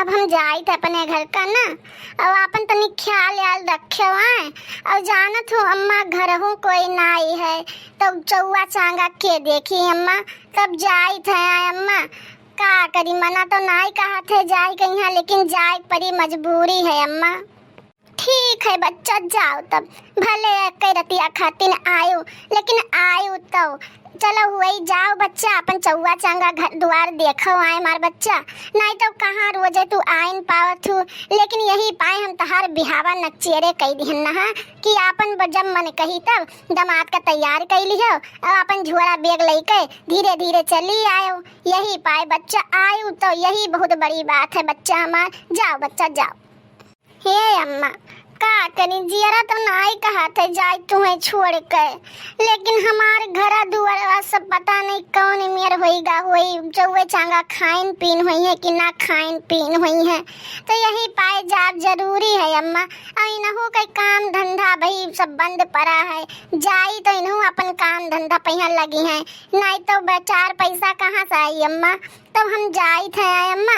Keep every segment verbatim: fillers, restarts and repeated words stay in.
अब हम जाइत अपने घर का ना, अब आपन तनी ख्याल याल रखे आए। अब जानत हूँ अम्मा, घरहू कोई नाई है, तो चौआ चांगा के देखी अम्मा। तब जाइत है आए अम्मा, का करी, मना तो नाई कहत है जाए के यहाँ, लेकिन जाए के परी, मजबूरी है अम्मा। ठीक है बच्चा, जाओ तब, भले एक रतिया खातिन आयो, लेकिन आयो तो चलो हुई जाओ बच्चा, अपन चौआ चांगा घर दुआर देखो आए हमार बच्चा, नहीं तो कहाँ रोजे तू आइन पावत हूँ। लेकिन यही पाए हम तहार बिहावा नक्चेरे कई दिहन नहा कि आपन ब-, जब मन कही तब दमाद का तैयार कई लिहो और अपन झोरा बैग लेके धीरे धीरे चली आयो। यही पाए बच्चा आयो तो यही बहुत बड़ी बात है बच्चा हमार। जाओ बच्चा जाओ। हे अम्मा, का करी, जियरा तो नाई कहत है जाए तुहे छोड़ के, लेकिन हमार घरा दुआरा सब पता नहीं कौन मेर होइगा होई, चौवे चांगा खाइन पीन होई है कि ना खाइन पीन होई है, तो यही पाए जाब जरूरी है अम्मा। आ इनहू के काम धंधा भाई सब बंद पड़ा है, जाई तो इनहू अपन काम धंधा पहिया लगी है, नहीं तो बे-, चार पैसा कहाँ से आई अम्मा? तब हम जाइत है अम्मा,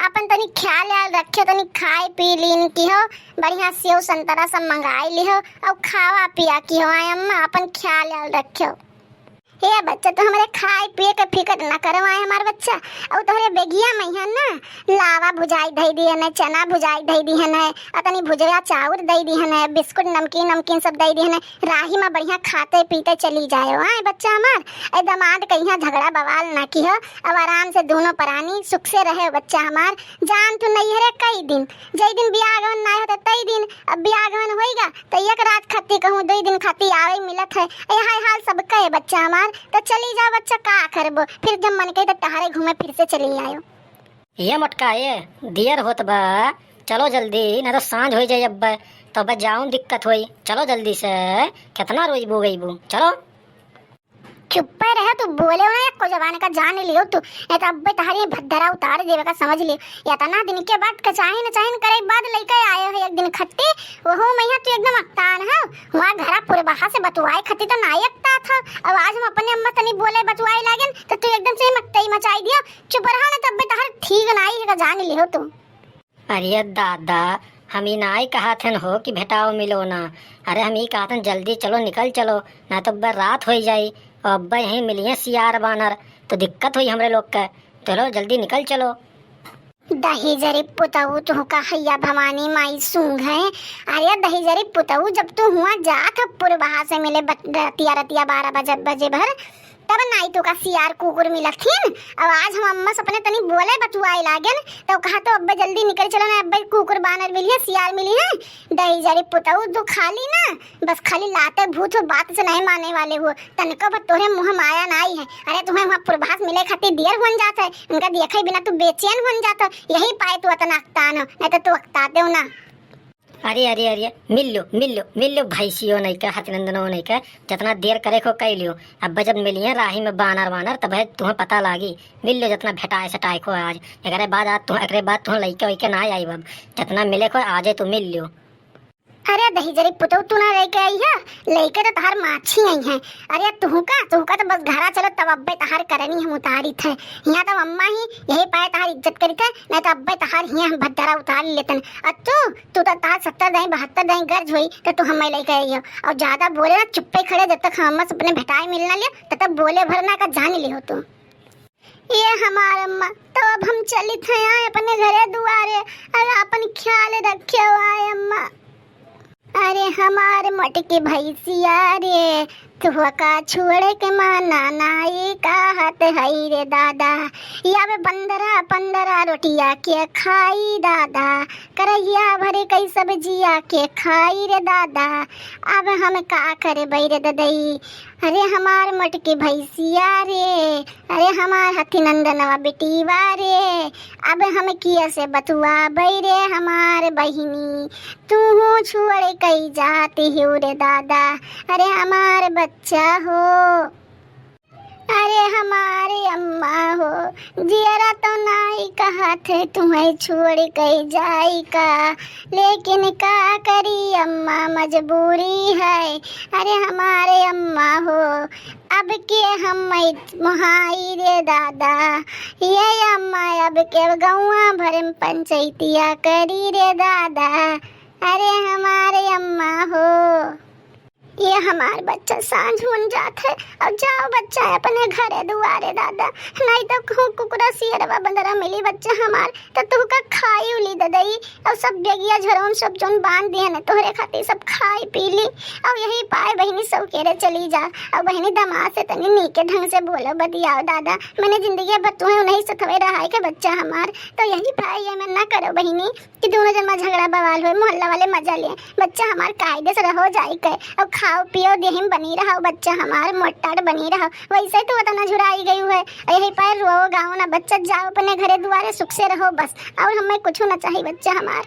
अपन तनी ख्याल याल रखियो, तनी खाए पी लीन की हो, बढ़िया सेव संतरा सब मंगाई लिहो और खावा पिया की हो आए अम्मा, अपन ख्याल याल रखियो। हे बच्चा, तू हमरे खाए पिए के फिकर न करो आए हमार बच्चा, और तोहरे बेगिया में है ना, लावा भुजाई धई दिहन है, चना भुजाई धई दिहन है, और तनी भुजवा चाउर दई दिहन है, बिस्कुट नमकीन नमकीन सब दई दिहन है। राही में बढ़िया खाते पीते चली जायो आए बच्चा हमार। ए दमाद कहिया झगड़ा बवाल ना की हो, अब आराम से दोनों परानी सुख से रहे बच्चा हमार। जान तू नैहरे कई दिन, जई दिन बियाह गवन ना होते तई दिन, अब बियाह गवन होइगा तो एक रात खाती कहूँ दुई दिन खाती आवे मिलत है। ए हाय हाल सब कहे बच्चा हमार, तो चली जाओ बच्चा, का करबो, फिर जब मन कही तो टहरे घूमे फिर से चली आयो। ये मोटका, ये देर होत बा, चलो जल्दी, ना तो सांझ होई जाई अब्बे, तो अब्बे जाऊन दिक्कत होई। चलो जल्दी से, कितना रोइबू गईबू, चलो। चुप्पे रहे, तू बोले ना एको जबान का, जान लियो तू, नहीं तो अब्बे तहारी भद्दरा उतार देवे का, समझ लियो। इतना दिन के बाद कचाहिन चाहिन करे बाद लइके आए हो एक दिन खट्टी, ओहो मैया तू एकदम अकतान है। वहाँ घरा पुरबहा से बतुआए खट्टी तो ना एकता था, अब आज हम अपने अम्मा तनी बोले बतुआए लागेन तो तू एकदम से मक्तई मचाई दियो। चुप रहा ना, तब तहर ठीक नाई है, जान लिहो तू। अरे दादा, हम ई नाई कहत हन हो कि भेटाओ मिलो ना। अरे हम ई कहत हन जल्दी चलो, निकल चलो, ना तो अब्बे रात होई जाई और अब्बे यहीं मिलिए सियार बानर, तो दिक्कत होई हमरे लोग के। चलो जल्दी निकल चलो। दहिजरी पुतऊ तुहका हैया भवानी माई सूंघे। अरे दहिजरी पुतऊ, जब तू हुआ जात ह पुरबहा से मिले बत-, रतिया रतिया बारह बजे, बजे भर, तब नाई तो का सियार कुकुर मिलथिन। अब आज हम अम्मा से अपने तनी बोले बतुआए लागेन, तो कहा तो अब्बे जल्दी निकल चलो ना, अब्बे कुकुर बानर मिली है, सियार मिली है। दहिजरी पुतऊ तू खाली ना, बस खाली लाते भूत हो, बात से नहीं माने वाले हो। तनको भर तोहरे मुँह माया नाई है। अरे तुम्हें वहाँ पुरबहा से मिले खातिर देर हुन जात है, उनका देखे बिना तू बेचैन हुन जात है, यही पाए तू अतना अकतान हो, नहीं तो तू अकताते हो ना। अरे, अरे, अरे, मिल लो, मिल लो, मिल लो, भैंसियो नहीं के, हथिनंदनो नहीं के, जितना देर करे को कह लियो। अब जब मिलिए राही में बानर वानर, तब है तुम्हें पता लागी। मिल लो जितना भेटाए सटाए को आज। एकरे बाद आज तुह-, एकरे बाद तुह लइके वइके ना आई अब। जितना मिले को आजे तू मिल लियो। अरे दहिजरी पुतऊ, तू ना लइके आई है, लइके तो तहार माछी आई है। अरे तुहका, तुहका तो बस घरा चलो, तब अब्बे तहार करनी हम उतारी थे। यहाँ तो अम्मा ही यही पाए तहार इज्जत करी थे, नहीं तो अब्बे तहार हियाँ हम भद्दरा उतार लेतन। और तू, तू तो तहार सत्तर दही, बहत्तर दही गर्ज होई, तो तू हमें लइके आई हो। और ज्यादा बोले ना, चुप्पे खड़े, जब तक हम अम्मा से अपने भेटाए मिलना लियो, तब तक बोले भर ना का जान लियो तू। ये हमार अम्मा, तो अब हम चलित हैं आए अपने घरे दुआरे, और अपन ख्याल रखे आए अम्मा। अरे हमार मोटकी भैंसिया रे, तुहका छोड़ के माना नाई कहत हई रे दादा। अब पंद्रह पंद्रह रोटिया के खाई दादा, करहिया भर कई सब्जिया के खाई रे दादा। अब हम का करबै रे ददई, अरे हमार मोटकी भैंसिया रे, अरे हमार हथी नंदनवा बेटीवा रे, अब हम किया से बतुआबै रे हमार बहिनी, तू छोड़ कई जाती हो रे दादा, अरे हमार बच्चा हो। अरे हमारे अम्मा हो, जियरा तो नाई कहत है तुम्हें छोड़ के जाई का, लेकिन का करी अम्मा, मजबूरी है। अरे हमारे अम्मा हो, अब के हम मोहाई रे दादा, ये अम्मा अब के गौवा भर में पंचायतिया करी रे दादा। अरे हमारे अम्मा हो, ये हमार बच्चा सांझ हुन जात है। अब जाओ बच्चा अपने घरे दुआरे दादा, नहीं तो कहूँ कुकुरा सियरवा बंदरा मिली बच्चा हमार, तो तुहका खाई उली दे दई। और सब बेगिया झरौन सब जौन बांध दिए ने तोहरे खातिर, सब खाई पी ली। और यही पाए बहिनी सब केरे चली जा। और बहिनी दमाद से तनी नीके ढंग से बोलो बतियाओ दादा, मैंने जिंदगी भर तुम्हें नहीं सतवे रहा है के बच्चा हमार। तो यही पाए ये मैं ना करो बहिनी कि दोनों जन में झगड़ा बवाल होए, मोहल्ला वाले मजा लिए। बच्चा हमार कायदे से रहो जाई के, और खाओ पियो देहिम बनी रहो, बच्चा हमार मोटाट बनी रहो। वैसे ही तू इतना झुराई गई है, यही पर रो गाओ ना बच्चा, जाओ अपने घरे दुआरे सुख से रहो बस, और हमें कुछ ना चाहिए बच्चा हमार।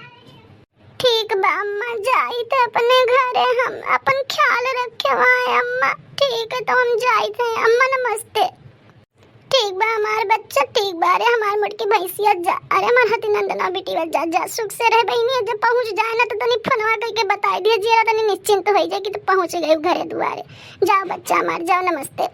ठीक बा अम्मा, जाई थे अपने घरे, हम अपन ख्याल रखे वहाँ अम्मा। ठीक है तो हम जाई थे अम्मा, नमस्ते। ठीक बा हमार बच्चा, ठीक बा। अरे हमार मोटकी भैंसिया जा, अरे हमार हती नंदना बेटी बा, जा, जा सुख से रह बहिनी। जब पहुँच जाए ना तो तनी फोनवा करके बताई दिए, जियरा तनी निश्चिंत हो जाए कि तो पहुँच गए घरे दुआरे। जाओ बच्चा हमार, जाओ, नमस्ते।